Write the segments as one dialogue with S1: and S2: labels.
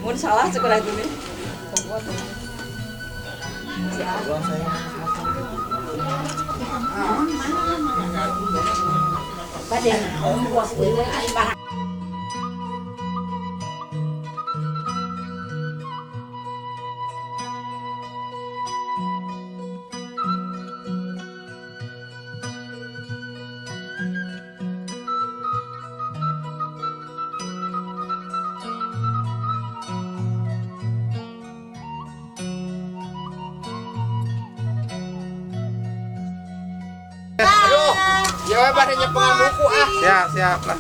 S1: Mun salah sekolah itu nih.
S2: Ya, badannya pengamuku ah.
S3: Siap, siap lah.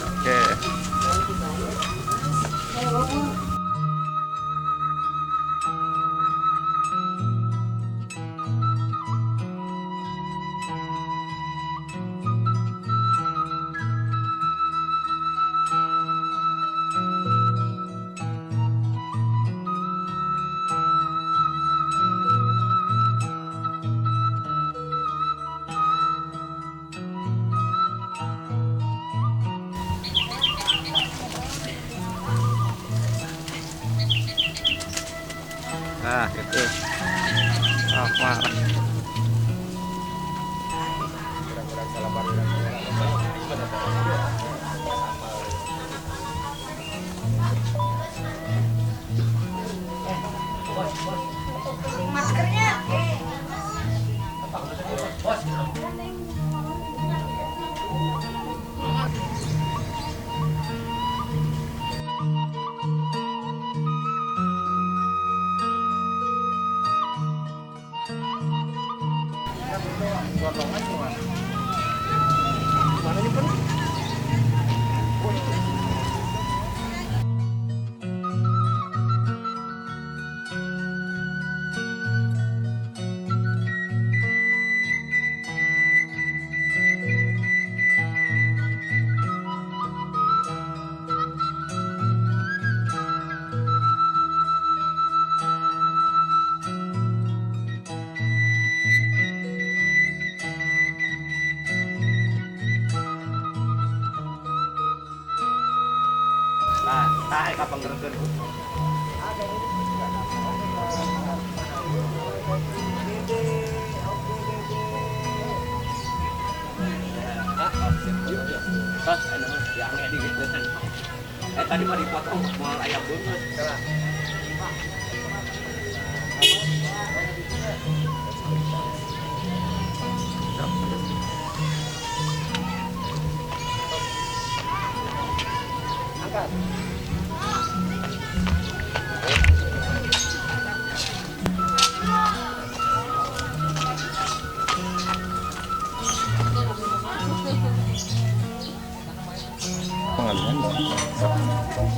S3: Oke. Nah, gitu. Apa?
S1: Maskernya.
S2: Nah, tae ka panggerkeun. Tadi mah dipotong moal aya beungeut.
S3: Angkat.
S4: Pengalihan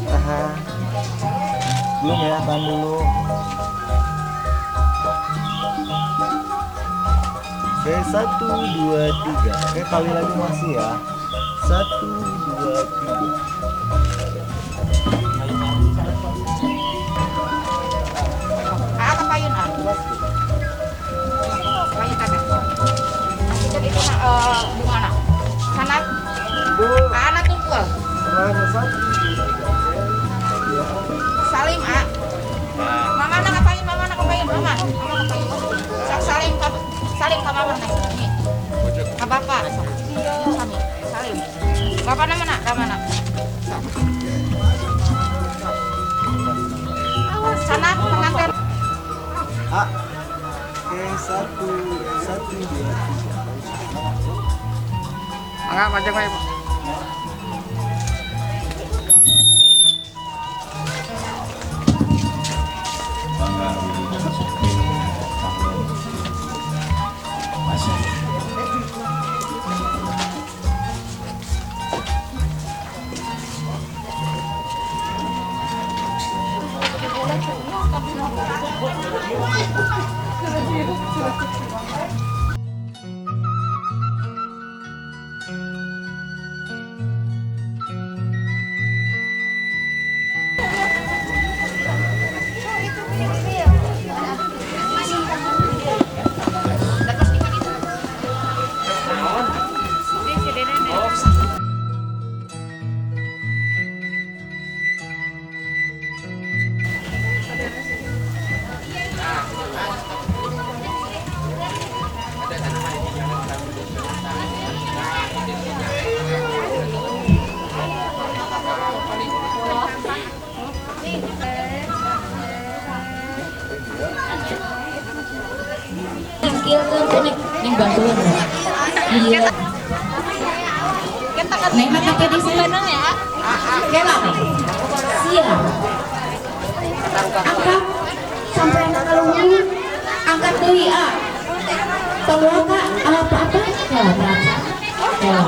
S4: tahan. Belum ya, tahan dulu. Oke, 1, 2, 3. Oke, kali lagi masih ya. 1, 2, 3.
S1: Apa payun ah? Payun ada. Itu bunga nak. Sana. Anak tungkul. Salim ah. Mama nak ngapain? Mama nak ngapain? Mama, mama ngapain? Salim ka, salim ka mama nak. Nih. Ka bapak. Sami, salim. Bapak nama nak? Nama nak. Awas, sana pengantin.
S4: A. Oke, 1, 1, 2, 3.
S3: Enggak, macam apa?
S1: Neng bantuan. Iya. Neng mah kakek di sini. Kela. Siap. Angkat sampai anak kaluhur. Angkat deui ah. Tong waka apa-apa. Kela. Kela.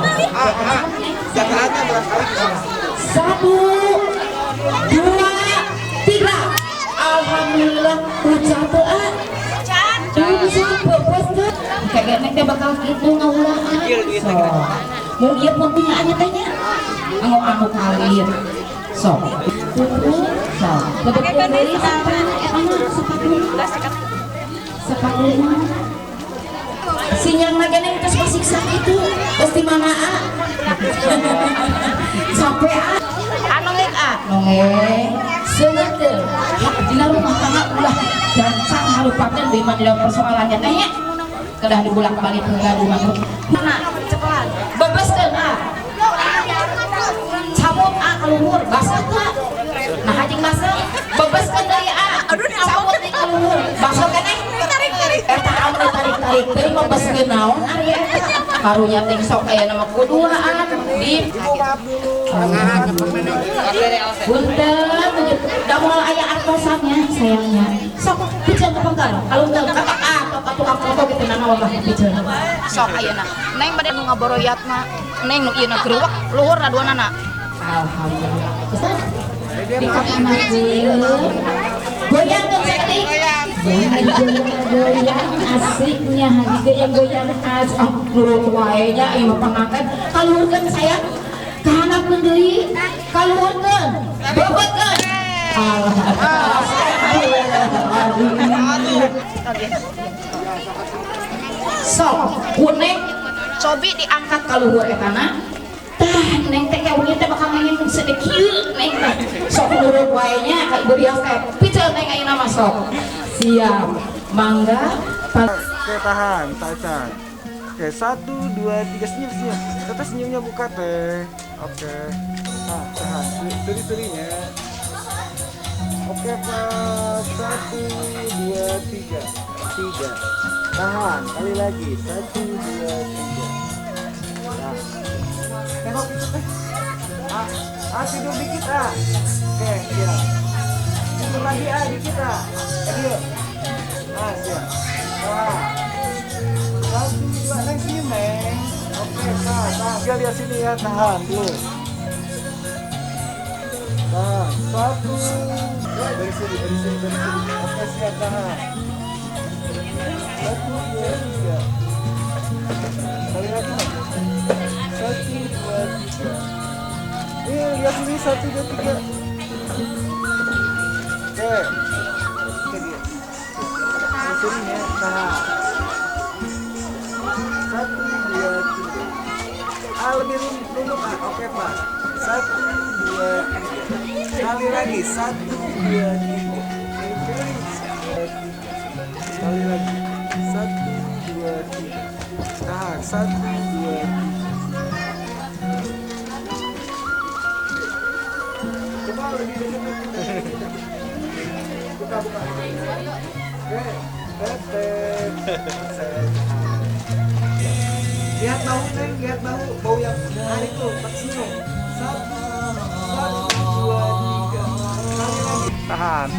S1: 1, 2, 3. Alhamdulillah ucap teu ah. Ucap bos teu. Kayaknya neng teh bakal kitu ngaulaan. Sok. Mun ieu pun punyaannya teh nya. Anu kalir. Sok. Sok. Lebet deui sampai eta mah sepatuna. Sepatuna. Sinyal lagi neng terus pasiksa itu. Terus di mana ah? Sampai ah. Nongeng ah, nongeng. Seungeut teu. Dina rumah tangga ulah gancang harupakeun deui mah dina persoalannya teh nya. Kedah dibulak-balik heula rumah. Mana? Bebeskeun ah. Camuk ah kaluhur, basah teu. Nah hajing basah, bebeskeun deui ah. Camuk deui kaluhur, basah keneh. Tarik-tarik. Eta anu tarik-tarik teuing mebeskeun naon ari eta. Karunya ting sok aya nama kuduaan di punten da moal aya artosannya sayangnya. Sok piceun ka penggal. Kalungkeun ka ah tukang foto kitu nanaon lah piceun. Sok ayeuna. Neng bade nu ngaboroyatna, neng nu ieu na geruwek luhurna duanana. Alhamdulillah. Ustaz, dikatanakeun. Goyangkeun saeutik. Goyang asiknya hadi goyang-goyang as ah nurut wae nya ieu mah pangaken kaluhurkeun sayang. Kahanapkeun deui, kaluhurkeun, bobotkeun. Alhamdulillah. Sok ku neng cobi diangkat kaluhur etana. Tah neng teh kayak teh bakal ngengin sedikit neng teh. Sok nurut wae nya ka Ibu Rias teh. Piceun neng ayeuna mah sok. Siap. Mangga.
S4: Oke, tahan, tahan. Oke, 1, 2, 3, senyum, senyum. Teteh senyumnya buka teh. Oke. Nah, tahan. Seri-serinya. Oke, Pak. 1, 2, 3. 3. Tahan, kali lagi. 1, 2, 3. Nah. Tengok itu teh. Ah, ah, tidur dikit ah. Oke, siap. Tidur lagi ah, dikit ah. Ayo. Ah, siap. Ah. 1, 2, neng senyum neng. Oke, tahan, tahan. Tiga lihat sini ya, tahan dulu. Tahan. 1, 2, dari sini, dari sini, dari sini. Oke, siap, tahan. 1, 2, 3. Kali lagi. 1, 2, 3. Ini lihat sini, 1, 2, 3. Oke. Oke dia. Dari sini ya, tahan. 1, 2, 3. Ah, lebih lunduk ah. Oke, Pak. 1, 2, 3. Sekali lagi. 1, 2, 3. Sekali lagi. 1, 2, 3. Tahan. 1, 2, 3. Coba lebih dekat. Buka, buka. Oke. Tetep. Lihat bau neng, lihat bau, bau yang hari itu, senyum. 1, 2, 3. Sekali lagi.
S3: Tahan.